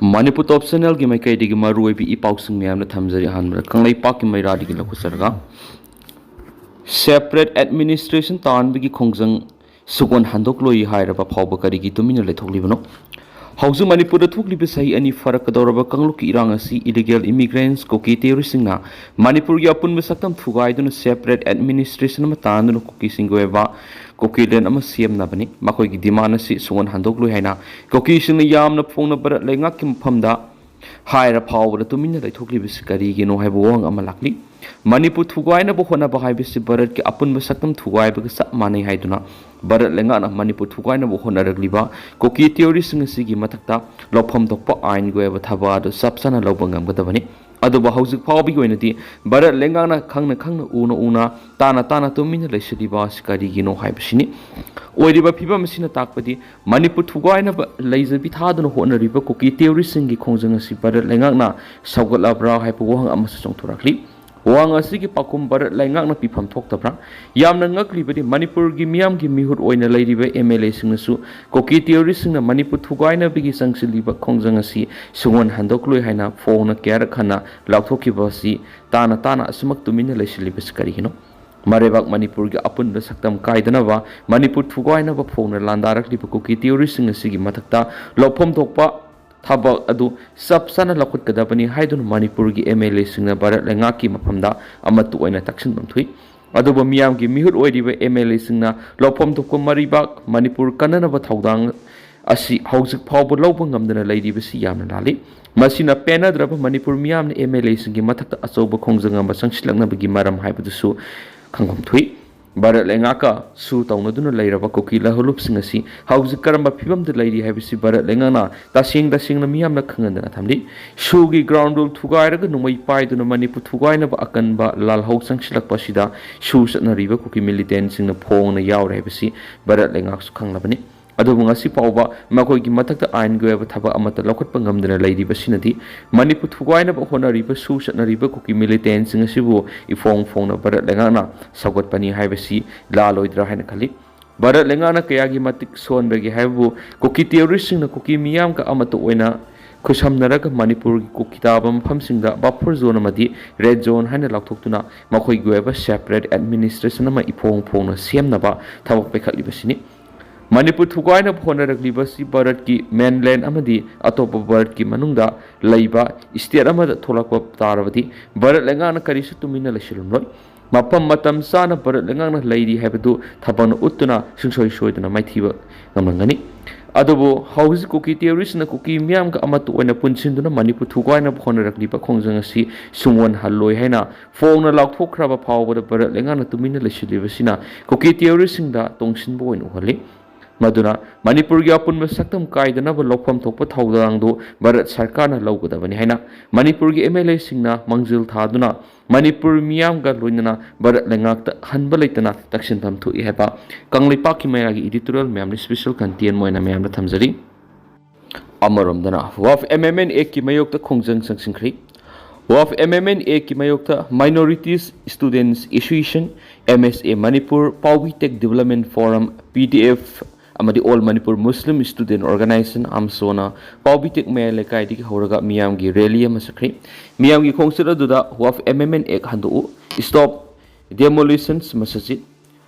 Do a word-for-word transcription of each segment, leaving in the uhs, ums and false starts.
ꯃꯅꯤꯄꯨꯔ ꯇꯣꯞ ꯆꯦꯅꯦꯜꯒꯤ ꯃꯥꯏꯀꯩꯗꯒꯤ ꯃꯔꯨꯑꯣꯏꯕ ꯏ ꯄꯥꯎꯁꯤꯡ ꯃꯌꯥꯝꯅ ꯊꯝꯖꯔꯤ꯫ ꯑꯍꯥꯟꯕꯗ ꯀꯪꯂꯩꯄꯥꯛꯀꯤ ꯃꯩꯔꯥꯗꯒꯤ ꯂꯧꯈꯠꯆꯔꯒ, ꯁꯦꯄꯔꯦꯠ ꯑꯦꯗꯃꯤꯅꯤꯁꯇ꯭ꯔꯦꯁꯟ ꯇꯥꯍꯟꯕꯒꯤ ꯈꯣꯡꯖꯪ ꯁꯨꯒꯣꯟ ꯍꯟꯗꯣꯛꯂꯣꯏ ꯍꯥꯏꯔꯕ ꯐꯥꯎꯕ ꯀꯔꯤꯒꯤ ꯇꯨꯃꯤꯟꯅ ꯂꯩꯊꯣꯛꯂꯤꯕꯅꯣ? ꯍꯧꯖꯤꯛ ꯃꯅꯤꯄꯨꯔꯗ ꯊꯣꯛꯂꯤꯕ ꯆꯍꯤ ꯑꯅꯤ ꯐꯥꯔꯛꯀꯗꯧꯔꯕ ꯀꯥꯡꯂꯨꯞꯀꯤ ꯏꯔꯥꯡ ꯑꯁꯤ ꯏꯂꯤꯒꯦꯜ ꯏꯃꯤꯒ꯭ꯔꯦꯟꯁ, ꯀꯨꯀꯤ ꯇꯦꯔꯣꯔꯤꯁꯁꯤꯡꯅ ꯃꯅꯤꯄꯨꯔꯒꯤ ꯑꯄꯨꯟꯕ ꯁꯛꯇꯝ ꯊꯨꯒꯥꯏꯗꯨꯅ ꯁꯦꯄꯔꯦꯠ ꯑꯦꯗꯃꯤꯅꯤꯁꯇ꯭ꯔꯦꯁꯟ ꯑꯃ ꯇꯥꯍꯟꯗꯨꯅ ꯀꯨꯀꯤꯁꯤꯡꯒꯤ ꯑꯣꯏꯕ ꯀꯨꯀꯤꯂꯦꯟ ꯑꯃ ꯁꯦꯝꯅꯕꯅꯤ꯫ ꯃꯈꯣꯏꯒꯤ ꯗꯤꯃꯥꯟ ꯑꯁꯤ ꯁꯨꯒꯣꯟ ꯍꯟꯗꯣꯛꯂꯣꯏ ꯍꯥꯏꯅ ꯀꯨꯀꯤꯁꯤꯡꯅ ꯌꯥꯝꯅ ꯐꯣꯡꯅ ꯚꯥꯔꯠ ꯂꯩꯉꯥꯛꯀꯤ ꯃꯐꯝꯗ ꯍꯥꯏꯔ ꯐꯥꯎꯕꯗ ꯇꯨꯃꯤꯟꯅ ꯂꯩꯊꯣꯛꯂꯤꯕꯁꯤ ꯀꯔꯤꯒꯤꯅꯣ ꯍꯥꯏꯕ ꯋꯥꯍꯪ ꯑꯃ ꯂꯥꯛꯂꯤ꯫ ꯃꯅꯤꯄꯨꯔ ꯊꯨꯒꯥꯏꯅꯕ ꯍꯣꯠꯅꯕ ꯍꯥꯏꯕꯁꯤ ꯚꯥꯔꯠꯀꯤ ꯑꯄꯨꯟꯕ ꯁꯛꯇꯝ ꯊꯨꯒꯥꯏꯕꯒ ꯆꯞ ꯃꯥꯟꯅꯩ ꯍꯥꯏꯗꯨꯅ ꯚꯥꯔꯠ ꯂꯩꯉꯥꯛꯅ ꯃꯅꯤꯄꯨꯔ ꯊꯨꯒꯥꯏꯅꯕ ꯍꯣꯠꯅꯔꯛꯂꯤꯕ ꯀꯨꯀꯤ ꯇꯦꯔꯣꯔꯤꯁꯁꯤꯡ ꯑꯁꯤꯒꯤ ꯃꯊꯛꯇ ꯂꯧꯐꯝ ꯊꯣꯛꯄ ꯑꯥꯏꯟꯒꯤ ꯑꯣꯏꯕ ꯊꯕꯛ ꯑꯗꯨ ꯆꯞ ꯆꯥꯅ ꯂꯧꯕ ꯉꯝꯒꯗꯕꯅꯤ꯫ ꯑꯗꯨꯕꯨ ꯍꯧꯖꯤꯛ ꯐꯥꯎꯕꯒꯤ ꯑꯣꯏꯅꯗꯤ ꯚꯥꯔꯠ ꯂꯩꯉꯥꯛꯅ ꯈꯪꯅ ꯈꯪꯅ, ꯎꯅ ꯎꯅ, ꯇꯥꯅ ꯇꯥꯅ ꯇꯨꯃꯤꯟꯅ ꯂꯩꯁꯤꯜꯂꯤꯕ ꯑꯁꯤ ꯀꯔꯤꯒꯤꯅꯣ ꯍꯥꯏꯕꯁꯤꯅꯤ꯫ ꯑꯣꯏꯔꯤꯕ ꯐꯤꯕꯝ ꯑꯁꯤꯅ ꯇꯥꯛꯄꯗꯤ ꯃꯅꯤꯄꯨꯔ ꯊꯨꯒꯥꯏꯅꯕ ꯂꯩꯖꯕꯤ ꯊꯥꯗꯨꯅ ꯍꯣꯠꯅꯔꯤꯕ ꯀꯨꯀꯤ ꯇꯦꯔꯣꯔꯤꯁꯁꯤꯡꯒꯤ ꯈꯣꯡꯖꯪ ꯑꯁꯤ ꯚꯥꯔꯠ ꯂꯩꯉꯥꯛꯅ ꯁꯧꯒꯠꯂꯕ꯭ꯔꯥ ꯍꯥꯏꯕ ꯋꯥꯍꯪ ꯑꯃꯁꯨ ꯆꯣꯡꯊꯣꯔꯛꯂꯤ꯫ ꯋꯥꯍꯪ ꯑꯁꯤꯒꯤ ꯄꯥꯎꯈꯨꯝ ꯚꯥꯔꯠ ꯂꯩꯉꯥꯛꯅ ꯄꯤꯐꯝ ꯊꯣꯛꯇꯕ꯭ꯔꯥ? ꯌꯥꯝꯅ ꯉꯛꯂꯤꯕꯗꯤ ꯃꯅꯤꯄꯨꯔꯒꯤ ꯃꯤꯌꯥꯝꯒꯤ ꯃꯤꯍꯨꯠ ꯑꯣꯏꯅ ꯂꯩꯔꯤꯕ ꯑꯦꯝ ꯑꯦꯜ ꯑꯦꯁꯤꯡꯅꯁꯨ ꯀꯨꯀꯤ ꯇꯦꯔꯣꯔꯤꯁꯁꯤꯡꯅ ꯃꯅꯤꯄꯨꯔ ꯊꯨꯒꯥꯏꯅꯕꯒꯤ ꯆꯪꯁꯤꯜꯂꯤꯕ ꯈꯣꯡꯖꯪ ꯑꯁꯤ ꯁꯨꯒꯣꯟ ꯍꯟꯗꯣꯛꯂꯣꯏ ꯍꯥꯏꯅ ꯐꯣꯡꯅ ꯀꯌꯥꯔꯛ ꯍꯟꯅ ꯂꯥꯎꯊꯣꯛꯈꯤꯕ ꯑꯁꯤ ꯇꯥꯅ ꯇꯥꯅ ꯑꯁꯨꯃꯛ ꯇꯨꯃꯤꯟꯅ ꯂꯩꯁꯤꯜꯂꯤꯕꯁꯤ ꯀꯔꯤꯒꯤꯅꯣ? ꯃꯔꯩꯕꯥꯛ ꯃꯅꯤꯄꯨꯔꯒꯤ ꯑꯄꯨꯟꯕ ꯁꯛꯇꯝ ꯀꯥꯏꯗꯅꯕ, ꯃꯅꯤꯄꯨꯔ ꯊꯨꯒꯥꯏꯅꯕ ꯐꯣꯡꯅ ꯂꯥꯟꯗꯥꯔꯛꯂꯤꯕ ꯀꯨꯀꯤ ꯇꯦꯔꯣꯔꯤꯁꯁꯤꯡ ꯑꯁꯤꯒꯤ ꯃꯊꯛꯇ ꯂꯧꯐꯝ ꯊꯣꯛꯄ ꯊꯕꯛ ꯑꯗꯨ ꯆꯞ ꯆꯥꯅ ꯂꯧꯈꯠꯀꯗꯕꯅꯤ ꯍꯥꯏꯗꯨꯅ ꯃꯅꯤꯄꯨꯔꯒꯤ ꯑꯦꯝ ꯑꯦꯜ ꯑꯦꯁꯤꯡꯅ ꯚꯥꯔꯠ ꯂꯩꯉꯥꯛꯀꯤ ꯃꯐꯝꯗ ꯑꯃꯠꯇ ꯑꯣꯏꯅ ꯇꯛꯁꯤꯟꯐꯝ ꯊꯣꯛꯏ꯫ ꯑꯗꯨꯕꯨ ꯃꯤꯌꯥꯝꯒꯤ ꯃꯤꯍꯨꯠ ꯑꯣꯏꯔꯤꯕ ꯑꯦꯝ ꯑꯦꯜ ꯑꯦꯁꯤꯡꯅ ꯂꯧꯐꯝ ꯊꯣꯛꯄ ꯃꯔꯩꯕꯥꯛ ꯃꯅꯤꯄꯨꯔ ꯀꯟꯅꯅꯕ ꯊꯧꯗꯥꯡ ꯑꯁꯤ ꯍꯧꯖꯤꯛ ꯐꯥꯎꯕ ꯂꯧꯕ ꯉꯝꯗꯅ ꯂꯩꯔꯤꯕꯁꯤ ꯌꯥꯝꯅ ꯂꯥꯜꯂꯤ꯫ ꯃꯁꯤꯅ ꯄꯦꯟꯅꯗ꯭ꯔꯕ ꯃꯅꯤꯄꯨꯔ ꯃꯤꯌꯥꯝꯅ ꯑꯦꯝ ꯑꯦꯜ ꯑꯦꯁꯤꯡꯒꯤ ꯃꯊꯛꯇ ꯑꯆꯧꯕ ꯈꯣꯡꯖꯪ ꯑꯃ ꯆꯪꯁꯤꯜꯂꯛꯅꯕꯒꯤ ꯃꯔꯝ ꯍꯥꯏꯕꯗꯨꯁꯨ ꯈꯪꯐꯝ ꯊꯣꯛꯏ꯫ ꯚꯥꯔꯠ ꯂꯩꯉꯥꯛꯀ ꯁꯨ ꯇꯧꯅꯗꯨꯅ ꯂꯩꯔꯕ ꯀꯨꯀꯤ ꯂꯍꯨꯂꯨꯞꯁꯤꯡ ꯑꯁꯤ ꯍꯧꯖꯤꯛ ꯀꯔꯝꯕ ꯐꯤꯕꯝꯗ ꯂꯩꯔꯤ ꯍꯥꯏꯕꯁꯤ ꯚꯥꯔꯠ ꯂꯩꯉꯥꯛꯅ ꯇꯁꯦꯡ ꯇꯁꯦꯡꯅ ꯃꯤꯌꯥꯝꯅ ꯈꯪꯍꯟꯗꯅ ꯊꯝꯂꯤ꯫ ꯁꯨꯒꯤ ꯒ꯭ꯔꯥꯎꯟ ꯔꯨꯜ ꯊꯨꯒꯥꯏꯔꯒ ꯅꯣꯡꯃꯩ ꯄꯥꯏꯗꯨꯅ ꯃꯅꯤꯄꯨꯔ ꯊꯨꯒꯥꯏꯅꯕ ꯑꯀꯟꯕ ꯂꯥꯜꯍꯧ ꯆꯪꯁꯤꯜꯂꯛꯄ ꯑꯁꯤꯗ ꯁꯨ ꯆꯠꯅꯔꯤꯕ ꯀꯨꯀꯤ ꯃꯤꯂꯤꯇꯦꯟꯁꯤꯡꯅ ꯐꯣꯡꯅ ꯌꯥꯎꯔꯦ ꯍꯥꯏꯕꯁꯤ ꯚꯥꯔꯠ ꯂꯩꯉꯥꯛꯁꯨ ꯈꯪꯂꯕꯅꯤ꯫ ꯑꯗꯨꯕꯨ ꯉꯁꯤ ꯐꯥꯎꯕ ꯃꯈꯣꯏꯒꯤ ꯃꯊꯛꯇ ꯑꯥꯏꯟꯒꯤ ꯑꯣꯏꯕ ꯊꯕꯛ ꯑꯃꯠꯇ ꯂꯧꯈꯠꯄ ꯉꯝꯗꯅ ꯂꯩꯔꯤꯕꯁꯤꯅꯗꯤ ꯃꯅꯤꯄꯨꯔ ꯊꯨꯒꯥꯏꯅꯕ ꯍꯣꯠꯅꯔꯤꯕ ꯁꯨ ꯆꯠꯅꯔꯤꯕ ꯀꯨꯀꯤ ꯃꯤꯂꯤꯇꯦꯟꯁꯤꯡ ꯑꯁꯤꯕꯨ ꯏꯐꯣꯡ ꯐꯣꯡꯅ ꯚꯥꯔꯠ ꯂꯩꯉꯥꯛꯅ ꯁꯧꯒꯠꯄꯅꯤ ꯍꯥꯏꯕꯁꯤ ꯂꯥꯜꯂꯣꯏꯗ꯭ꯔꯥ ꯍꯥꯏꯅ ꯈꯜꯂꯤ꯫ ꯚꯥꯔꯠ ꯂꯩꯉꯥꯛꯅ ꯀꯌꯥꯒꯤ ꯃꯇꯤꯛ ꯁꯣꯟꯕꯒꯦ ꯍꯥꯏꯕꯕꯨ ꯀꯨꯀꯤ ꯇꯦꯔꯣꯔꯤꯁꯁꯤꯡꯅ ꯀꯨꯀꯤ ꯃꯤꯌꯥꯝꯒ ꯑꯃꯠꯇ ꯑꯣꯏꯅ ꯈꯨꯠꯁꯝꯅꯔꯒ ꯃꯅꯤꯄꯨꯔꯒꯤ ꯀꯨꯀꯤ ꯇꯥꯕ ꯃꯐꯝꯁꯤꯡꯗ buffer zone ꯑꯃꯗꯤ red zone ꯍꯥꯏꯅ ꯂꯥꯎꯊꯣꯛꯇꯨꯅ ꯃꯈꯣꯏꯒꯤ ꯑꯣꯏꯕ separate administration ꯑꯃ ꯏꯐꯣꯡ ꯐꯣꯡꯅ ꯁꯦꯝꯅꯕ ꯊꯕꯛ ꯄꯥꯏꯈꯠꯂꯤꯕꯁꯤꯅꯤ꯫ ꯃꯅꯤꯄꯨꯔ ꯊꯨꯒꯥꯏꯅꯕ ꯍꯣꯠꯅꯔꯛꯂꯤꯕꯁꯤ ꯚꯥꯔꯠꯀꯤ mainland ꯑꯃꯗꯤ ꯑꯇꯣꯞꯄ ꯚꯥꯔꯠꯀꯤ ꯃꯅꯨꯡꯗ ꯂꯩꯕ state ꯑꯃꯗ ꯊꯣꯛꯂꯛꯄ ꯇꯥꯔꯕꯗꯤ ꯚꯥꯔꯠ ꯂꯩꯉꯥꯛꯅ ꯀꯔꯤꯁꯨ ꯇꯨꯃꯤꯟꯅ ꯂꯩꯁꯤꯜꯂꯝꯂꯣꯏ꯫ ꯃꯐꯝ ꯃꯇꯝ ꯆꯥꯅ ꯚꯥꯔꯠ ꯂꯩꯉꯥꯛꯅ ꯂꯩꯔꯤ ꯍꯥꯏꯕꯗꯨ ꯊꯕꯛꯅ ꯎꯠꯇꯨꯅ ꯁꯨꯡꯁꯣꯏ ꯁꯣꯏꯗꯅ ꯃꯥꯏꯊꯤꯕ ꯉꯝꯂꯝꯒꯅꯤ꯫ ꯑꯗꯨꯕꯨ ꯍꯧꯖꯤꯛ ꯀꯨꯀꯤ terroristꯅ ꯀꯨꯀꯤ ꯃꯤꯌꯥꯝꯒ ꯑꯃꯠꯇ ꯑꯣꯏꯅ ꯄꯨꯟꯁꯤꯟꯗꯨꯅ ꯃꯅꯤꯄꯨꯔ ꯊꯨꯒꯥꯏꯅꯕ ꯍꯣꯠꯅꯔꯛꯂꯤꯕ ꯈꯣꯡꯖꯪ ꯑꯁꯤ ꯁꯨꯡꯑꯣꯟꯍꯜꯂꯣꯏ ꯍꯥꯏꯅ ꯐꯣꯡꯅ ꯂꯥꯎꯊꯣꯛꯈ꯭ꯔꯕ ꯐꯥꯎꯕꯗ ꯚꯥꯔꯠ ꯂꯩꯉꯥꯛꯅ ꯇꯨꯃꯤꯟꯅ ꯂꯩꯁꯤꯜꯂꯤꯕꯁꯤꯅ ꯀꯨꯀꯤ terroristꯁꯤꯡꯗ ꯇꯣꯡꯁꯤꯟꯕ ꯑꯣꯏꯅ ꯎꯍꯜꯂꯤ꯫ ꯃꯗꯨꯅ ꯃꯅꯤꯄꯨꯔꯒꯤ ꯑꯄꯨꯟꯕ ꯁꯛꯇꯝ ꯀꯥꯏꯗꯅꯕ ꯂꯧꯐꯝ ꯊꯣꯛꯄ ꯊꯧꯗꯥꯡꯗꯨ ꯚꯥꯔꯠ ꯁꯔꯀꯥꯔꯅ ꯂꯧꯒꯗꯕꯅꯤ ꯍꯥꯏꯅ ꯃꯅꯤꯄꯨꯔꯒꯤ MLAꯁꯤꯡꯅ ꯃꯥꯡꯖꯤꯜ ꯊꯥꯗꯨꯅ ꯃꯅꯤꯄꯨꯔ ꯃꯤꯌꯥꯝꯒ ꯂꯣꯏꯅꯅ ꯚꯥꯔꯠ ꯂꯩꯉꯥꯛꯇ ꯍꯟꯕ ꯂꯩꯇꯅ ꯇꯛꯁꯤꯟꯐꯝ ꯊꯣꯛꯏ ꯍꯥꯏꯕ ꯀꯪꯂꯩꯄꯥꯛꯀꯤ ꯃꯌꯥꯒꯤ editorial ꯃꯌꯥꯝꯅ special content ꯑꯣꯏꯅ ꯃꯌꯥꯝꯗ ꯊꯝꯖꯔꯤ꯫ ꯑꯃꯔꯣꯝꯗꯅ WAF MMN Actꯀꯤ ꯃꯥꯌꯣꯛꯇ ꯈꯣꯡꯖꯪ ꯆꯪꯁꯤꯟꯈ꯭ꯔꯤ꯫ WAF MMN Actꯀꯤ ꯃꯥꯌꯣꯛꯇ Minorities Students Association, MSA Manipur, Paobitech Development Forum, PDF, ꯑꯃꯗꯤ All Manipur Muslim Student Organisation, AMSOꯅ ꯄꯥꯎꯕꯤꯇꯦꯛ ꯃꯌꯥꯏ ꯂꯩꯀꯥꯏꯗꯒꯤ ꯍꯧꯔꯒ ꯃꯤꯌꯥꯝꯒꯤ rally ꯑꯃ ꯆꯠꯈ꯭ꯔꯤ꯫ ꯃꯤꯌꯥꯝꯒꯤ ꯈꯣꯡꯆꯠ ꯑꯗꯨꯗ WAF MMN Act ꯍꯟꯗꯣꯛꯎ, Stop Demolitions masjid,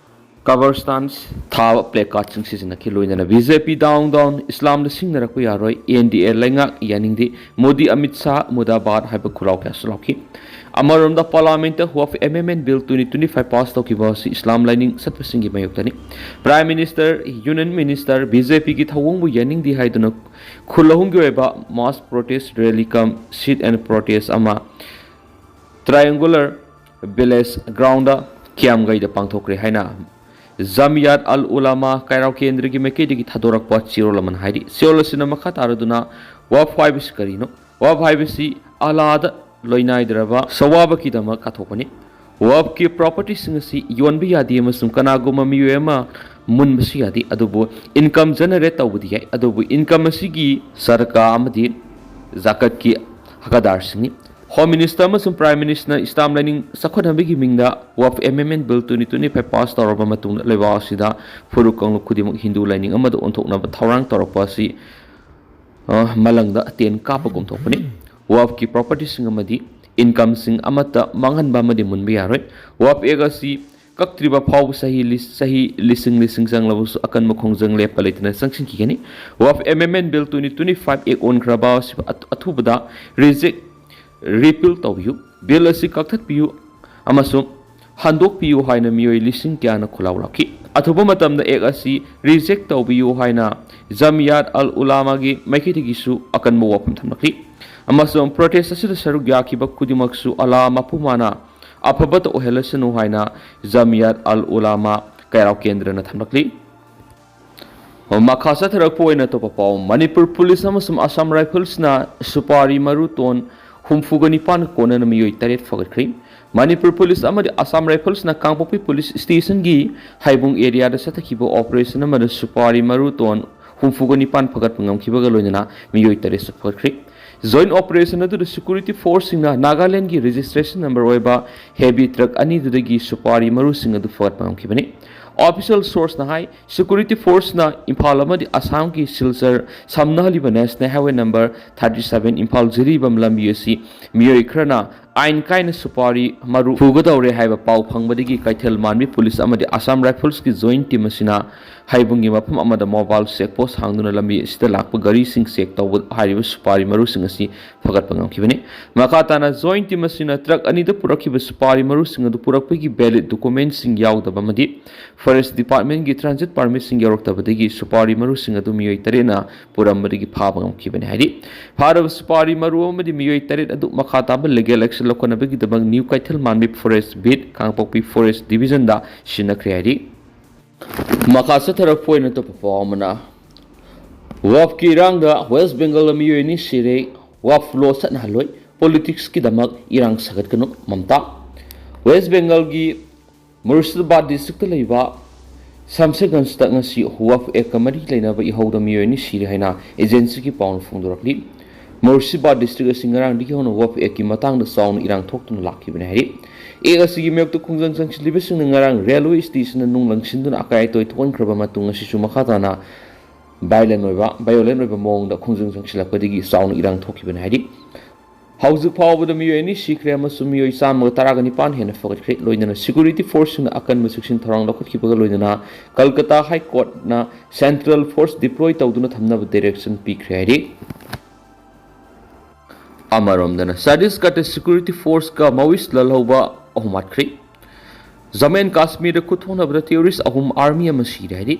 Qabristans ꯊꯥꯕ placardꯁꯤꯡ ꯁꯤꯖꯤꯟꯅꯈꯤ꯫ ꯂꯣꯏꯅꯅ BJP down down, ꯏꯁꯂꯥꯝꯗ ꯁꯤꯡꯅꯔꯛꯄ ꯌꯥꯔꯣꯏ, NDA ꯂꯩꯉꯥꯛ ꯌꯥꯅꯤꯡꯗꯦ, ꯃꯣꯗꯤ ꯑꯃꯤꯠ ꯁꯥꯍ ꯃꯨꯔꯗꯥꯕꯥꯗ ꯍꯥꯏꯕ ꯈꯨꯔꯥꯎ ꯀꯌꯥꯁꯨ ꯂꯥꯎꯈꯤ꯫ ꯑꯃꯔꯣꯝꯗ Parliamentꯇ WAF MMN Bill twenty twenty-five pass ꯇꯧꯈꯤꯕ ꯑꯁꯤ ꯏꯁꯂꯥꯝ ꯂꯥꯏꯅꯤꯡ ꯆꯠꯄꯁꯤꯡꯒꯤ ꯃꯥꯌꯣꯛꯇꯅꯤ꯫ Prime Minister, Union Minister, BJPꯒꯤ ꯊꯧꯑꯣꯡꯕꯨ ꯌꯥꯅꯤꯡꯗꯦ ꯍꯥꯏꯗꯨꯅ ꯈꯨꯜ ꯑꯍꯨꯝꯒꯤ ꯑꯣꯏꯕ mass protest rally cum sit and protest ꯑꯃ Triangular Village Groundꯗ ꯀꯤꯌꯥꯝꯒꯩꯗ ꯄꯥꯡꯊꯣꯛꯈ꯭ꯔꯦ ꯍꯥꯏꯅ ꯖꯃꯤꯌꯥꯠ ꯑꯜ ꯎꯂꯥꯃꯥ ꯀꯥꯏꯔꯥꯎ ꯀꯦꯟꯗ꯭ꯔꯒꯤ ꯃꯥꯏꯀꯩꯗꯒꯤ ꯊꯥꯗꯣꯔꯛꯄ ꯆꯦꯔꯣꯜ ꯑꯃꯅ ꯍꯥꯏꯔꯤ꯫ ꯆꯦꯔꯣꯜ ꯑꯁꯤꯅ ꯃꯈꯥ ꯇꯥꯔꯗꯨꯅ WAF ꯍꯥꯏꯕꯁꯤ ꯀꯔꯤꯅꯣ? WAF ꯍꯥꯏꯕꯁꯤ ꯑꯂꯥꯗ ꯂꯣꯏꯅꯥꯏꯗ꯭ꯔꯕ ꯁꯋꯥꯕꯀꯤꯗꯃꯛ ꯀꯠꯊꯣꯛꯄꯅꯤ꯫ WAFꯀꯤ propertyꯁꯤꯡ ꯑꯁꯤ ꯌꯣꯟꯕ ꯌꯥꯗꯦ ꯑꯃꯁꯨꯡ ꯀꯅꯥꯒꯨꯝꯕ ꯃꯤꯑꯣꯏ ꯑꯃ ꯃꯨꯟꯕꯁꯨ ꯌꯥꯗꯦ, ꯑꯗꯨꯕꯨ income generate ꯇꯧꯕꯗꯤ ꯌꯥꯏ꯫ ꯑꯗꯨꯕꯨ income ꯑꯁꯤꯒꯤ ꯁꯔꯀꯥ ꯑꯃꯗꯤ ꯖꯥꯀꯠꯀꯤ ꯍꯛꯀꯗꯥꯔꯁꯤꯡꯅꯤ꯫ Home Minister ꯑꯃꯁꯨꯡ Prime Ministerꯅ ꯏꯁꯂꯥꯝ ꯂꯥꯏꯅꯤꯡ ꯆꯥꯎꯈꯠꯍꯟꯕꯒꯤ ꯃꯤꯡꯗ WAF MMN Bill twenty twenty-five pass ꯇꯧꯔꯕ ꯃꯇꯨꯡꯗ ꯂꯩꯕꯥꯛ ꯑꯁꯤꯗ ꯐꯨꯔꯨꯞ ꯀꯥꯡꯂꯨꯞ ꯈꯨꯗꯤꯡꯃꯛ ꯍꯤꯟꯗꯨ ꯂꯥꯏꯅꯤꯡ ꯑꯃꯗ ꯑꯣꯟꯊꯣꯛꯅꯕ ꯊꯧꯔꯥꯡ ꯇꯧꯔꯛꯄ ꯑꯁꯤ ꯑ, ꯃꯂꯪꯗ ꯇꯦꯟ ꯀꯥꯞꯄꯒꯨꯝ ꯊꯣꯛꯄꯅꯤ꯫ ꯋꯥꯐꯀꯤ ꯄ꯭ꯔꯣꯄꯔꯇꯤꯁꯤꯡ ꯑꯃꯗꯤ ꯏꯟꯀꯝꯁꯤꯡ ꯑꯃꯠꯇ ꯃꯥꯡꯍꯟꯕ ꯑꯃꯗꯤ ꯃꯨꯟꯕ ꯌꯥꯔꯣꯏ꯫ ꯋꯥꯐ ꯑꯦꯛ ꯑꯁꯤ ꯀꯛꯇ꯭ꯔꯤꯕ ꯐꯥꯎꯕ ꯆꯍꯤ ꯂꯤꯁ-, ꯆꯍꯤ ꯂꯤꯁꯤꯡ ꯂꯤꯁꯤꯡ ꯆꯪꯂꯕꯁꯨ ꯑꯀꯟꯕ ꯈꯣꯡꯖꯪ ꯂꯦꯞꯄ ꯂꯩꯇꯅ ꯆꯪꯁꯤꯟꯈꯤꯒꯅꯤ꯫ ꯋꯥꯐ ꯑꯦꯃꯦꯟꯃꯦꯟ ꯕꯤꯜ ꯇ꯭ꯋꯦꯟꯇꯤ ꯇ꯭ꯋꯦꯟꯇꯤ ꯐꯥꯏꯚ ꯑꯦꯛ ꯑꯣꯟꯈ꯭ꯔꯕ ꯑꯁꯤ ꯑꯊꯨ-, ꯑꯊꯨꯕꯗ ꯔꯤꯖꯦꯛ ꯔꯤꯄꯤꯜ ꯇꯧꯕꯤꯌꯨ꯫ ꯕꯤꯜ ꯑꯁꯤ ꯀꯛꯊꯠꯄꯤꯌꯨ ꯑꯃꯁꯨꯡ ꯍꯟꯗꯣꯛꯄꯤꯌꯨ ꯍꯥꯏꯅ ꯃꯤꯑꯣꯏ ꯂꯤꯁꯤꯡ ꯀꯌꯥꯅ ꯈꯣꯜꯂꯥꯎ ꯂꯥꯎꯈꯤ꯫ ꯑꯊꯨꯕ ꯃꯇꯝꯗ ꯑꯦꯛ ꯑꯁꯤ ꯔꯤꯖꯦꯛ ꯇꯧꯕꯤꯌꯨ ꯍꯥꯏꯅ ꯖꯃꯤꯌꯥꯠ ꯑꯜ ꯎꯂꯥꯃꯥꯒꯤ ꯃꯥꯏꯀꯩꯗꯒꯤꯁꯨ ꯑꯀꯟꯕ ꯋꯥꯐꯝ ꯊꯝꯂꯛꯂꯤ꯫ ꯑꯃꯁꯨꯡ ꯄ꯭ꯔꯣꯇꯦꯁ ꯑꯁꯤꯗ ꯁꯔꯨꯛ ꯌꯥꯈꯤꯕ ꯈꯨꯗꯤꯡꯃꯛꯁꯨ ꯑꯜꯂꯥ ꯃꯄꯨ ꯃꯥꯅ ꯑꯐꯕꯇ ꯑꯣꯏꯍꯜꯂꯁꯅꯨ ꯍꯥꯏꯅ ꯖꯃꯤꯌꯥꯠ ꯑꯜ ꯎꯂꯥꯃꯥ ꯀꯩꯔꯥꯎ ꯀꯦꯟꯗ꯭ꯔꯅ ꯊꯝꯂꯛꯂꯤ꯫ ꯃꯈꯥ ꯆꯠꯊꯔꯛꯄ ꯑꯣꯏꯅ ꯑꯇꯣꯞꯄ ꯄꯥꯎ, ꯃꯅꯤꯄꯨꯔ ꯄꯨꯂꯤꯁ ꯑꯃꯁꯨꯡ ꯑꯁꯥꯝ ꯔꯥꯏꯐꯜꯁꯅ ꯁꯨꯄꯥꯔꯤ ꯃꯔꯨ ꯇꯣꯟ ꯍꯨꯝꯐꯨꯒ ꯅꯤꯄꯥꯟ ꯀꯣꯟꯅꯅ ꯃꯤꯑꯣꯏ ꯇꯔꯦꯠ ꯐꯒꯠꯈ꯭ꯔꯦ꯫ ꯃꯅꯤꯄꯨꯔ ꯄꯨꯂꯤꯁ ꯑꯃꯗꯤ ꯑꯁꯥꯝ ꯔꯥꯏꯐꯜꯁꯅ ꯀꯥꯡꯄꯣꯛꯄꯤ ꯄꯨꯂꯤꯁ ꯁ꯭ꯇꯦꯁꯟꯒꯤ ꯍꯩꯕꯨꯡ ꯑꯦꯔꯤꯌꯥꯗ ꯆꯠꯊꯈꯤꯕ ꯑꯣꯄꯔꯦꯁꯟ ꯑꯃꯗ ꯁꯨꯄꯥꯔꯤ ꯃꯔꯨ ꯇꯣꯟ ꯍꯨꯝꯐꯨꯒ ꯅꯤꯄꯥꯟ ꯐꯒꯠꯄ ꯉꯝꯈꯤꯕꯒ ꯂꯣꯏꯅꯅ ꯃꯤꯑꯣꯏ ꯇꯔꯦꯠꯁꯨ ꯐꯒꯠꯈ꯭ꯔꯦ꯫ ꯖꯣꯏꯟ ꯑꯣꯄꯔꯦꯁꯟ ꯑꯗꯨꯗ ꯁꯦꯀ꯭ꯌꯨꯔꯤꯇꯤ ꯐꯣꯔꯁꯁꯤꯡꯅ ꯅꯥꯒꯥꯂꯦꯟꯗꯒꯤ ꯔꯦꯖꯤꯁꯇ꯭ꯔꯦꯁꯟ ꯅꯝꯕꯔ ꯑꯣꯏꯕ ꯍꯦꯚꯤ ꯇ꯭ꯔꯛ ꯑꯅꯤꯗꯨꯗꯒꯤ ꯁꯨꯄꯥꯔꯤ ꯃꯔꯨꯁꯤꯡ ꯑꯗꯨ ꯐꯒꯠꯄ ꯉꯝꯈꯤꯕꯅꯤ꯫ ꯑꯣꯐꯤꯁꯤꯌꯦꯜ ꯁꯣꯔꯁꯅ ꯍꯥꯏ, ꯁꯦꯀ꯭ꯌꯨꯔꯤꯇꯤ ꯐꯣꯔꯁꯅ ꯏꯝꯐꯥꯜ ꯑꯃꯗꯤ ꯑꯁꯥꯝꯒꯤ ꯁꯤꯜꯆꯔ ꯁꯝꯅꯍꯜꯂꯤꯕ national highway number thirty seven Imphal Jiribam ꯂꯝꯕꯤ ꯑꯁꯤ ꯃꯤꯑꯣꯏ ꯈꯔꯅ ꯑꯥꯏꯟ ꯀꯥꯏꯅ ꯁꯨꯄꯥꯔꯤ ꯃꯔꯨ ꯐꯨꯒꯗꯧꯔꯦ ꯍꯥꯏꯕ ꯄꯥꯎ ꯐꯪꯕꯗꯒꯤ ꯀꯩꯊꯦꯜ ꯃꯥꯟꯕꯤ ꯄꯨꯂꯤꯁ ꯑꯃꯗꯤ ꯑꯁꯥꯝ ꯔꯥꯏꯐꯜꯁꯀꯤ ꯖꯣꯏꯟ ꯇꯤꯝ ꯑꯁꯤꯅ ꯍꯩꯕꯨꯡꯒꯤ ꯃꯐꯝ ꯑꯃꯗ ꯃꯣꯕꯥꯏꯜ ꯆꯦꯛ ꯄꯣꯁ ꯍꯥꯡꯗꯨꯅ ꯂꯝꯕꯤ ꯑꯁꯤꯗ ꯂꯥꯛꯄ ꯒꯥꯔꯤꯁꯤꯡ ꯆꯦꯛ ꯇꯧꯕ ꯍꯥꯏꯔꯤꯕ ꯁꯨꯄꯥꯔꯤ ꯃꯔꯨꯁꯤꯡ ꯑꯁꯤ ꯐꯒꯠꯄ ꯉꯝꯈꯤꯕꯅꯤ꯫ ꯃꯈꯥ ꯇꯥꯅ ꯖꯣꯏꯟ ꯇꯤꯝ ꯑꯁꯤꯅ ꯇ꯭ꯔꯛ ꯑꯅꯤꯗ ꯄꯨꯔꯛꯈꯤꯕ ꯁꯨꯄꯥꯔꯤ ꯃꯔꯨꯁꯤꯡ ꯑꯗꯨ ꯄꯨꯔꯛꯄꯒꯤ ꯚꯦꯂꯤꯗ ꯗꯣꯀꯨꯃꯦꯟꯁꯤꯡ ꯌꯥꯎꯗꯕ ꯑꯃꯗꯤ ꯐꯣꯔꯦꯁ ꯗꯤꯄꯥꯔꯠꯃꯦꯟꯒꯤ ꯇ꯭ꯔꯥꯟꯖꯤꯠ ꯄꯥꯔꯃꯤꯠꯁꯤꯡ ꯌꯥꯎꯔꯛꯇꯕꯗꯒꯤ ꯁꯨꯄꯥꯔꯤ ꯃꯔꯨꯁꯤꯡ ꯑꯗꯨ ꯃꯤꯑꯣꯏ ꯇꯔꯦꯠꯅ ꯄꯨꯔꯝꯕꯗꯒꯤ ꯐꯥꯕ ꯉꯝꯈꯤꯕꯅꯤ ꯍꯥꯏꯔꯤ꯫ ꯐꯥꯔꯕ ꯁꯨꯄꯥꯔꯤ ꯃꯔꯨ ꯑꯃꯗꯤ ꯃꯤꯑꯣꯏ ꯇꯔꯦꯠ ꯑꯗꯨ ꯃꯈꯥ ꯇꯥꯕ ꯂꯤꯒꯦꯜ ꯑꯦꯛꯁꯟ ꯂꯧꯈꯠꯅꯕꯒꯤꯗꯃꯛ ꯅ꯭ꯌꯨ ꯀꯩꯊꯦꯜ ꯃꯥꯟꯕꯤ ꯐꯣꯔꯦꯁ ꯕꯤꯠ, ꯀꯥꯡꯄꯣꯛꯄꯤ ꯐꯣꯔꯦꯁ ꯗꯤꯕꯤꯖꯟꯗ ꯁꯤꯟꯅꯈ꯭ꯔꯦ ꯍꯥꯏꯔꯤ꯫ ꯃꯈꯥ ꯆꯠꯊꯔꯛꯄ ꯑꯣꯏꯅ ꯑꯇꯣꯞꯄ ꯄꯥꯎ ꯑꯃꯅ, ꯋꯥꯐꯀꯤ ꯏꯔꯥꯡꯗ ꯋꯦꯁ ꯕꯦꯡꯒꯜꯗ ꯃꯤꯑꯣꯏ ꯑꯅꯤ ꯁꯤꯔꯦ, ꯋꯥꯐ ꯂꯣ ꯆꯠꯅꯍꯜꯂꯣꯏ, ꯄꯣꯂꯤꯇꯤꯛꯁꯀꯤꯗꯃꯛ ꯏꯔꯥꯡ ꯁꯥꯒꯠꯀꯅꯨ, ꯃꯝꯇꯥ꯫ ꯋꯦꯁ ꯕꯦꯡꯒꯜꯒꯤ ꯃꯨꯔꯁꯤꯗꯥꯕꯥꯗ ꯗꯤꯁꯇ꯭ꯔꯤꯛꯇ ꯂꯩꯕ ꯁꯝꯁꯦꯒꯟꯖꯇ ꯉꯁꯤ ꯋꯥꯐ ꯑꯦꯛꯀ ꯃꯔꯤ ꯂꯩꯅꯕ ꯏꯍꯧꯗ ꯃꯤꯑꯣꯏ ꯑꯅꯤ ꯁꯤꯔꯦ ꯍꯥꯏꯅ ꯑꯦꯖꯦꯟꯁꯤꯒꯤ ꯄꯥꯎꯅ ꯐꯣꯡꯗꯣꯔꯛꯂꯤ꯫ ꯃꯨꯔꯁꯤꯗꯥꯕꯥꯗ ꯗꯤꯁꯇ꯭ꯔꯤꯛ ꯑꯁꯤ ꯉꯔꯥꯡꯗꯒꯤ ꯍꯧꯅ ꯋꯥꯐ ꯑꯦꯛꯀꯤ ꯃꯇꯥꯡꯗ ꯆꯥꯎꯅ ꯏꯔꯥꯡ ꯊꯣꯛꯇꯨꯅ ꯂꯥꯛꯈꯤꯕꯅꯤ ꯍꯥꯏꯔꯤ꯫ ꯑꯦꯛ ꯑꯁꯤꯒꯤ ꯃꯥꯌꯣꯛꯇ ꯈꯣꯡꯖꯪ ꯆꯪꯁꯤꯜꯂꯤꯕꯁꯤꯡꯅ ꯉꯔꯥꯡ ꯔꯦꯜꯋꯦ ꯁ꯭ꯇꯦꯁꯟꯗ ꯅꯨꯡ ꯂꯪꯁꯤꯟꯗꯨꯅ ꯑꯀꯥꯏ ꯑꯇꯣꯏ ꯊꯣꯛꯍꯟꯈ꯭ꯔꯕ ꯃꯇꯨꯡ ꯉꯁꯤꯁꯨ ꯃꯈꯥ ꯇꯥꯅ ꯚꯥꯏꯂꯦꯟ ꯑꯣꯏꯕ ꯚꯥꯏꯑꯣꯂꯦꯟ ꯑꯣꯏꯕ ꯃꯑꯣꯡꯗ ꯈꯣꯡꯖꯪ ꯆꯪꯁꯤꯜꯂꯛꯄꯗꯒꯤ ꯆꯥꯎꯅ ꯏꯔꯥꯡ ꯊꯣꯛꯈꯤꯕꯅꯤ ꯍꯥꯏꯔꯤ꯫ ꯍꯧꯖꯤꯛ ꯐꯥꯎꯕꯗ ꯃꯤꯑꯣꯏ ꯑꯅꯤ ꯁꯤꯈ꯭ꯔꯦ ꯑꯃꯁꯨꯡ ꯃꯤꯑꯣꯏ ꯆꯥꯝꯃꯒ ꯇꯔꯥꯒ ꯅꯤꯄꯥꯟ ꯍꯦꯟꯅ ꯐꯒꯠꯈ꯭ꯔꯦ꯫ ꯂꯣꯏꯅꯅ ꯁꯦꯀ꯭ꯌꯨꯔꯤꯇꯤ ꯐꯣꯔꯁꯁꯤꯡꯅ ꯑꯀꯟꯕ ꯆꯦꯛꯁꯤꯟ ꯊꯧꯔꯥꯡ ꯂꯧꯈꯠꯈꯤꯕꯒ ꯂꯣꯏꯅꯅ ꯀꯜꯀꯇꯥ ꯍꯥꯏ ꯀꯣꯔꯠꯅ ꯁꯦꯟꯇ꯭ꯔꯦꯜ ꯐꯣꯔꯁ ꯗꯤꯄ꯭ꯂꯣꯏ ꯇꯧꯗꯨꯅ ꯊꯝꯅꯕ ꯗꯥꯏꯔꯦꯛꯁꯟ ꯄꯤꯈ꯭ꯔꯦ ꯍꯥꯏꯔꯤ꯫ ꯑꯃꯔꯣꯝꯗꯅ ꯆꯇꯤꯁꯒꯔꯗ ꯁꯦꯀ꯭ꯌꯨꯔꯤꯇꯤ ꯐꯣꯔꯁꯀ ꯃꯥꯑꯣꯏꯁ ꯂꯥꯜꯍꯧꯕ ꯑꯍꯨꯝ ꯍꯥꯠꯈ꯭ꯔꯦ꯫ ꯖꯝꯃꯨ ꯑꯦꯟ ꯀꯥꯁꯃꯤꯔꯗ ꯈꯨꯠ ꯊꯣꯛꯅꯕꯗ ꯇꯦꯔꯣꯔꯤꯁ ꯑꯍꯨꯝ, ꯑꯥꯔꯃꯤ ꯑꯃ ꯁꯤꯔꯦ ꯍꯥꯏꯔꯤ꯫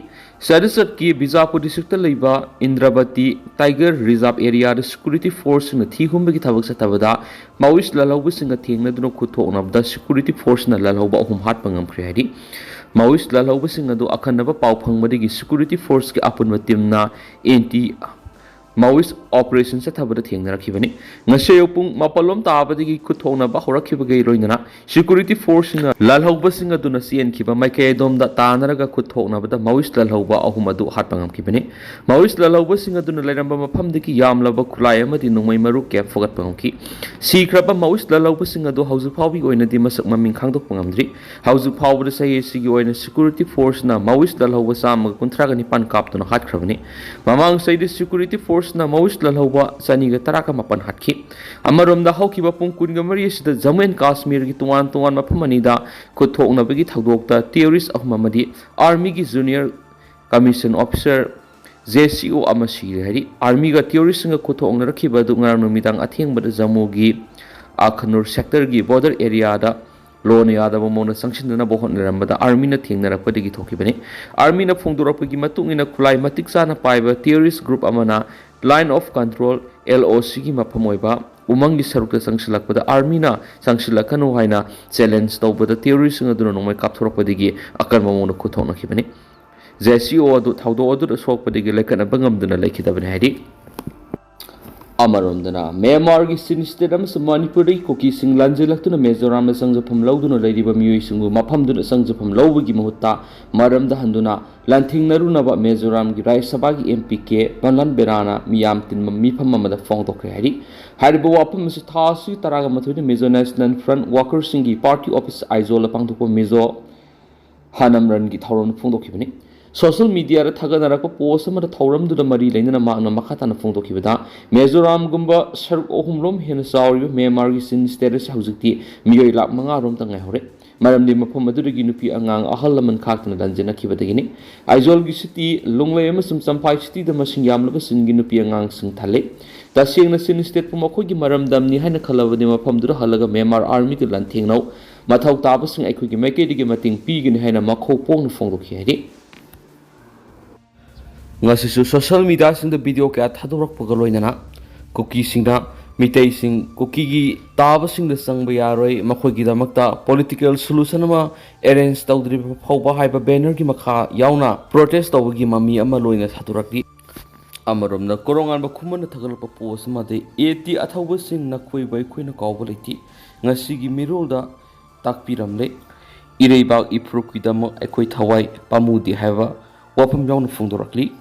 ꯆꯇꯤꯁꯒꯔꯗꯀꯤ ꯕꯤꯖꯥꯄꯨꯔ ꯗꯤꯁꯇ꯭ꯔꯤꯛꯇ ꯂꯩꯕ ꯏꯟꯗ꯭ꯔꯕꯇꯤ ꯇꯥꯏꯒꯔ ꯔꯤꯖꯥꯔꯚ ꯑꯦꯔꯤꯌꯥꯗ ꯁꯦꯀ꯭ꯌꯨꯔꯤꯇꯤ ꯐꯣꯔꯁꯁꯤꯡꯅ ꯊꯤ ꯍꯨꯝꯕꯒꯤ ꯊꯕꯛ ꯆꯠꯊꯕꯗ ꯃꯥꯑꯣꯏꯁ ꯂꯥꯜꯍꯧꯕꯁꯤꯡꯒ ꯊꯦꯡꯅꯗꯨꯅ ꯈꯨꯠ ꯊꯣꯛꯅꯕꯗ ꯁꯦꯀ꯭ꯌꯨꯔꯤꯇꯤ ꯐꯣꯔꯁꯅ ꯂꯥꯜꯍꯧꯕ ꯑꯍꯨꯝ ꯍꯥꯠꯄ ꯉꯝꯈ꯭ꯔꯦ ꯍꯥꯏꯔꯤ꯫ ꯃꯥꯑꯣꯏꯁ ꯂꯥꯜꯍꯧꯕꯁꯤꯡ ꯑꯗꯨ ꯑꯈꯟꯅꯕ ꯄꯥꯎ ꯐꯪꯕꯗꯒꯤ ꯁꯦꯀ꯭ꯌꯨꯔꯤꯇꯤ ꯐꯣꯔꯁꯀꯤ ꯑꯄꯨꯟꯕ ꯇꯤꯝꯅ ꯑꯦꯟꯇꯤ ꯃꯥꯑꯣꯏꯁ ꯑꯣꯄꯔꯦꯁꯟ ꯆꯠꯊꯕꯗ ꯊꯦꯡꯅꯔꯛꯈꯤꯕꯅꯤ꯫ ꯉꯁꯤ ꯑꯌꯨꯛ ꯄꯨꯡ ꯃꯥꯄꯜ ꯂꯣꯝ ꯇꯥꯕꯗꯒꯤ ꯈꯨꯠ ꯊꯣꯛꯅꯕ ꯍꯧꯔꯛꯈꯤꯕꯒ ꯂꯣꯏꯅꯅ ꯁꯦꯀ꯭ꯌꯨꯔꯤꯇꯤ ꯐꯣꯔꯁꯁꯤꯡꯅ ꯂꯥꯜꯍꯧꯕꯁꯤꯡ ꯑꯗꯨꯅ ꯆꯦꯟꯈꯤꯕ ꯃꯥꯏꯀꯩ ꯑꯗꯣꯝꯗ ꯇꯥꯟꯅꯔꯒ ꯈꯨꯠ ꯊꯣꯛꯅꯕꯗ ꯃꯥꯑꯣꯏꯁ ꯂꯥꯜꯍꯧꯕ ꯑꯍꯨꯝ ꯑꯗꯨ ꯍꯥꯠꯄ ꯉꯝꯈꯤꯕꯅꯤ꯫ ꯃꯥꯑꯣꯏꯁ ꯂꯥꯜꯍꯧꯕꯁꯤꯡ ꯑꯗꯨꯅ ꯂꯩꯔꯝꯕ ꯃꯐꯝꯗꯒꯤ ꯌꯥꯝꯂꯕ ꯈꯨꯠꯂꯥꯏ ꯑꯃꯗꯤ ꯅꯣꯡꯃꯩ ꯃꯔꯨ ꯀꯦꯝ ꯐꯒꯠꯄ ꯉꯝꯈꯤ꯫ ꯁꯤꯈ꯭ꯔꯕ ꯃꯥꯑꯣꯏꯁ ꯂꯥꯜꯍꯧꯕꯁꯤꯡ ꯑꯗꯨ ꯍꯧꯖꯤꯛ ꯐꯥꯎꯕꯒꯤ ꯑꯣꯏꯅꯗꯤ ꯃꯁꯛ ꯃꯃꯤꯡ ꯈꯪꯗꯣꯛꯄ ꯉꯝꯗ꯭ꯔꯤ꯫ ꯍꯧꯖꯤꯛ ꯐꯥꯎꯕꯗ ꯆꯍꯤ ꯑꯁꯤꯒꯤ ꯑꯣꯏꯅ ꯁꯦꯀ꯭ꯌꯨꯔꯤꯇꯤ ꯐꯣꯔꯁꯅ ꯃꯥꯑꯣꯏꯁ ꯂꯥꯜꯍꯧꯕ ꯆꯥꯝꯃꯒ ꯀꯨꯟꯊ꯭ꯔꯥꯒ ꯅꯤꯄꯥꯟ ꯀꯥꯞꯇꯨꯅ ꯍꯥꯠꯈ꯭ꯔꯕꯅꯤ꯫ ꯃꯃꯥꯡ ꯆꯍꯤꯗ ꯁꯦꯀ꯭ꯌꯨꯔꯤꯇꯤ ꯐꯣꯔꯁꯅ ꯃꯥꯑꯣꯏꯁ ꯂꯥꯜꯍꯧꯕ ꯆꯅꯤꯒ ꯇꯔꯥꯒ ꯃꯥꯄꯟ ꯍꯥꯠꯈꯤ꯫ ꯑꯃꯔꯣꯝꯗ ꯍꯧꯈꯤꯕ ꯄꯨꯡ ꯀꯨꯟꯒ ꯃꯔꯤ ꯑꯁꯤꯗ ꯖꯝꯃꯨ ꯑꯦꯟ ꯀꯥꯁꯃꯤꯔꯒꯤ ꯇꯣꯉꯥꯟ ꯇꯣꯉꯥꯟꯕ ꯃꯐꯝ ꯑꯅꯤꯗ ꯈꯨꯠ ꯊꯣꯛꯅꯕꯒꯤ ꯊꯧꯗꯣꯛꯇ ꯇꯦꯔꯣꯔꯤꯁ ꯑꯍꯨꯝ ꯑꯃꯗꯤ ꯑꯥꯔꯃꯤꯒꯤ ꯖꯨꯅꯤꯌꯔ ꯀꯃꯤꯁꯟ ꯑꯣꯐꯤꯁꯔ ꯖꯦ ꯁꯤ ꯑꯣ ꯑꯃ ꯁꯤꯔꯦ ꯍꯥꯏꯔꯤ꯫ ꯑꯥꯔꯃꯤꯒ ꯇꯦꯔꯣꯔꯤꯁꯁꯤꯡꯒ ꯈꯨꯠ ꯊꯣꯛꯅꯔꯛꯈꯤꯕ ꯑꯗꯨ ꯉꯔꯥꯡ ꯅꯨꯃꯤꯗꯥꯡ ꯑꯊꯦꯡꯕꯗ ꯖꯝꯃꯨꯒꯤ ꯑꯈꯅꯨꯔ ꯁꯦꯛꯇꯔꯒꯤ ꯕꯣꯔꯗꯔ ꯑꯦꯔꯤꯌꯥꯗ ꯂꯣꯟꯅ ꯌꯥꯗꯕ ꯃꯑꯣꯡꯗ ꯆꯪꯁꯤꯟꯗꯅꯕ ꯍꯣꯠꯅꯔꯝꯕꯗ ꯑꯥꯔꯃꯤꯅ ꯊꯦꯡꯅꯔꯛꯄꯗꯒꯤ ꯊꯣꯛꯈꯤꯕꯅꯤ꯫ ꯑꯥꯔꯃꯤꯅ ꯐꯣꯡꯗꯣꯔꯛꯄꯒꯤ ꯃꯇꯨꯡ ꯏꯟꯅ ꯈꯨꯠꯂꯥꯏ ꯃꯇꯤꯛ ꯆꯥꯅ ꯄꯥꯏꯕ ꯇꯦꯔꯣꯔꯤꯁ ꯒ꯭ꯔꯨꯞ ꯑꯃꯅ ꯂꯥꯏꯟ ꯑꯣꯐ ꯀꯟꯇ꯭ꯔꯣꯜ, ꯑꯦꯜ ꯑꯣ ꯁꯤꯒꯤ ꯃꯐꯝ ꯑꯣꯏꯕ ꯎꯃꯪꯒꯤ ꯁꯔꯨꯛꯇ ꯆꯪꯁꯤꯜꯂꯛꯄꯗ ꯑꯥꯔꯃꯤꯅ ꯆꯪꯁꯤꯜꯂꯛꯀꯅꯨ ꯍꯥꯏꯅ ꯆꯦꯂꯦꯟꯖ ꯇꯧꯕꯗ ꯇꯦꯔꯣꯔꯤꯁꯁꯤꯡ ꯑꯗꯨꯅ ꯅꯣꯡꯃꯩ ꯀꯥꯞꯊꯣꯔꯛꯄꯗꯒꯤ ꯑꯀꯟꯕ ꯃꯑꯣꯡꯗ ꯈꯨꯠ ꯊꯣꯛꯅꯈꯤꯕꯅꯤ꯫ ꯖꯦ ꯁꯤ ꯑꯣ ꯑꯗꯨ ꯊꯧꯗꯣꯛ ꯑꯗꯨꯗ ꯁꯣꯛꯄꯗꯒꯤ ꯂꯥꯏꯀꯠꯅꯕ ꯉꯝꯗꯅ ꯂꯩꯈꯤꯗꯕꯅꯤ ꯍꯥꯏꯔꯤ꯫ ꯑꯃꯔꯣꯝꯗꯅ ꯃ꯭ꯌꯥꯟꯃꯥꯔꯒꯤ ꯆꯤꯟ ꯁ꯭ꯇꯦꯠ ꯑꯃꯁꯨꯡ ꯃꯅꯤꯄꯨꯔꯗꯒꯤ ꯀꯨꯀꯤꯁꯤꯡ ꯂꯥꯟꯖꯦꯜꯂꯛꯇꯨꯅ ꯃꯤꯖꯣꯔꯥꯝꯗ ꯆꯪꯖꯐꯝ ꯂꯧꯗꯨꯅ ꯂꯩꯔꯤꯕ ꯃꯤꯑꯣꯏꯁꯤꯡꯕꯨ ꯃꯐꯝꯗꯨꯗ ꯆꯪꯖꯐꯝ ꯂꯧꯕꯒꯤ ꯃꯍꯨꯠꯇ ꯃꯔꯝꯗ ꯍꯟꯗꯨꯅ ꯂꯥꯟꯊꯦꯡꯅꯔꯨꯅꯕ ꯃꯤꯖꯣꯔꯥꯝꯒꯤ ꯔꯥꯖ꯭ꯌ ꯁꯚꯥꯒꯤ ꯑꯦꯝ ꯄꯤ ꯀꯦ ꯕꯟꯂꯥꯟ ꯕꯦꯔꯥꯅ ꯃꯤꯌꯥꯝ ꯇꯤꯟꯕ ꯃꯤꯐꯝ ꯑꯃꯗ ꯐꯣꯡꯗꯣꯛꯈ꯭ꯔꯦ ꯍꯥꯏꯔꯤ꯫ ꯍꯥꯏꯔꯤꯕ ꯋꯥꯐꯝ ꯑꯁꯤ ꯊꯥ ꯑꯁꯤꯒꯤ ꯇꯔꯥꯒ ꯃꯥꯊꯣꯏꯗ ꯃꯤꯖꯣ ꯅꯦꯁꯅꯦꯜ ꯐ꯭ꯔꯟꯠ ꯋꯥꯀꯔꯁꯤꯡꯒꯤ ꯄꯥꯔꯇꯤ ꯑꯣꯐꯤꯁ ꯑꯥꯏꯖꯣꯜꯗ ꯄꯥꯡꯊꯣꯛꯄ ꯃꯤꯖꯣ ꯍꯥꯅꯝ ꯔꯟꯒꯤ ꯊꯧꯔꯝꯗ ꯐꯣꯡꯗꯣꯛꯈꯤꯕꯅꯤ꯫ ꯁꯣꯁꯤꯌꯦꯜ ꯃꯤꯗꯤꯌꯥꯗ ꯊꯥꯒꯠꯅꯔꯛꯄ ꯄꯣꯁ ꯑꯃꯗ ꯊꯧꯔꯝꯗꯨꯗ ꯃꯔꯤ ꯂꯩꯅꯅ ꯃꯍꯥꯛꯅ ꯃꯈꯥ ꯇꯥꯅ ꯐꯣꯡꯗꯣꯛꯈꯤꯕꯗ, ꯃꯤꯖꯣꯔꯥꯝꯒꯨꯝꯕ ꯁꯔꯨꯛ ꯑꯍꯨꯝ ꯂꯣꯝ ꯍꯦꯟꯅ ꯆꯥꯎꯔꯤꯕ ꯃ꯭ꯌꯥꯟꯃꯥꯔꯒꯤ ꯆꯤꯟ ꯁ꯭ꯇꯦꯠ ꯑꯁꯤ ꯍꯧꯖꯤꯛꯇꯤ ꯃꯤꯑꯣꯏ ꯂꯥꯈ ꯃꯉꯥ ꯔꯣꯝꯇ ꯉꯥꯏꯍꯧꯔꯦ꯫ ꯃꯔꯝꯗꯤ ꯃꯐꯝ ꯑꯗꯨꯗꯒꯤ ꯅꯨꯄꯤ ꯑꯉꯥꯡ ꯑꯍꯜ ꯂꯃꯟ ꯈꯥꯛꯇꯅ ꯂꯥꯟꯖꯦꯟꯅꯈꯤꯕꯗꯒꯤꯅꯤ꯫ ꯑꯥꯏꯖꯣꯜꯒꯤ ꯁꯤꯇꯤ ꯂꯨꯡꯂꯩ ꯑꯃꯁꯨꯡ ꯆꯝꯐꯥꯏ ꯁꯤꯇꯤꯗ ꯃꯁꯤꯡ ꯌꯥꯝꯂꯕ ꯆꯤꯟꯒꯤ ꯅꯨꯄꯤ ꯑꯉꯥꯡꯁꯤꯡ ꯊꯜꯂꯦ꯫ ꯇꯁꯦꯡꯅ ꯆꯤꯟ ꯁ꯭ꯇꯦꯠꯄꯨ ꯃꯈꯣꯏꯒꯤ ꯃꯔꯝꯗꯝꯅꯤ ꯍꯥꯏꯅ ꯈꯜꯂꯕꯗꯤ ꯃꯐꯝꯗꯨꯗ ꯍꯜꯂꯒ ꯃ꯭ꯌꯥꯟꯃꯥꯔ ꯑꯥꯔꯃꯤꯗ ꯂꯥꯟꯊꯦꯡꯅꯧ꯫ ꯃꯊꯧ ꯇꯥꯕꯁꯤꯡ ꯑꯩꯈꯣꯏꯒꯤ ꯃꯥꯏꯀꯩꯗꯒꯤ ꯃꯇꯦꯡ ꯄꯤꯒꯅꯤ ꯍꯥꯏꯅ ꯃꯈꯧ ꯄꯣꯡꯅ ꯐꯣꯡꯗꯣꯛꯈꯤ ꯍꯥꯏꯔꯤ꯫ ꯉꯁꯤꯁꯨ ꯁꯣꯁꯤꯌꯦꯜ ꯃꯤꯗꯤꯌꯥꯁꯤꯡꯗ ꯚꯤꯗꯤꯑꯣ ꯀꯌꯥ ꯊꯥꯗꯣꯔꯛꯄꯒ ꯂꯣꯏꯅꯅ ꯀꯨꯀꯤꯁꯤꯡꯅ ꯃꯤꯇꯩꯁꯤꯡ ꯀꯨꯀꯤꯒꯤ ꯇꯥꯕꯁꯤꯡꯗ ꯆꯪꯕ ꯌꯥꯔꯣꯏ, ꯃꯈꯣꯏꯒꯤꯗꯃꯛꯇ ꯄꯣꯂꯤꯇꯤꯀꯦꯜ ꯁꯣꯂꯨꯁꯟ ꯑꯃ ꯑꯦꯔꯦꯟꯖ ꯇꯧꯗ꯭ꯔꯤꯕ ꯐꯥꯎꯕ ꯍꯥꯏꯕ ꯕꯦꯅꯔꯒꯤ ꯃꯈꯥ ꯌꯥꯎꯅ ꯄ꯭ꯔꯣꯇꯦꯁ ꯇꯧꯕꯒꯤ ꯃꯃꯤ ꯑꯃ ꯂꯣꯏꯅ ꯊꯥꯗꯣꯔꯛꯂꯤ꯫ ꯑꯃꯔꯣꯝꯗ ꯀꯣꯔꯣꯉꯥꯟꯕ ꯈꯨꯃꯟꯅ ꯊꯥꯒꯠꯂꯛꯄ ꯄꯣꯁ ꯑꯃꯗꯤ, "ꯑꯦ ꯇꯤ ꯑꯊꯧꯕꯁꯤꯡ, ꯅꯈꯣꯏꯕꯨ ꯑꯩꯈꯣꯏꯅ ꯀꯥꯎꯕ ꯂꯩꯇꯦ꯫ ꯉꯁꯤꯒꯤ ꯃꯤꯔꯣꯜꯗ ꯇꯥꯛꯄꯤꯔꯝꯂꯦ꯫ ꯏꯔꯩꯕꯥꯛ ꯏꯐꯨꯔꯨꯞꯀꯤꯗꯃꯛ ꯑꯩꯈꯣꯏ ꯊꯋꯥꯏ ꯄꯥꯝꯃꯨꯗꯦ" ꯍꯥꯏꯕ ꯋꯥꯐꯝ ꯌꯥꯎꯅ ꯐꯣꯡꯗꯣꯔꯛꯂꯤ꯫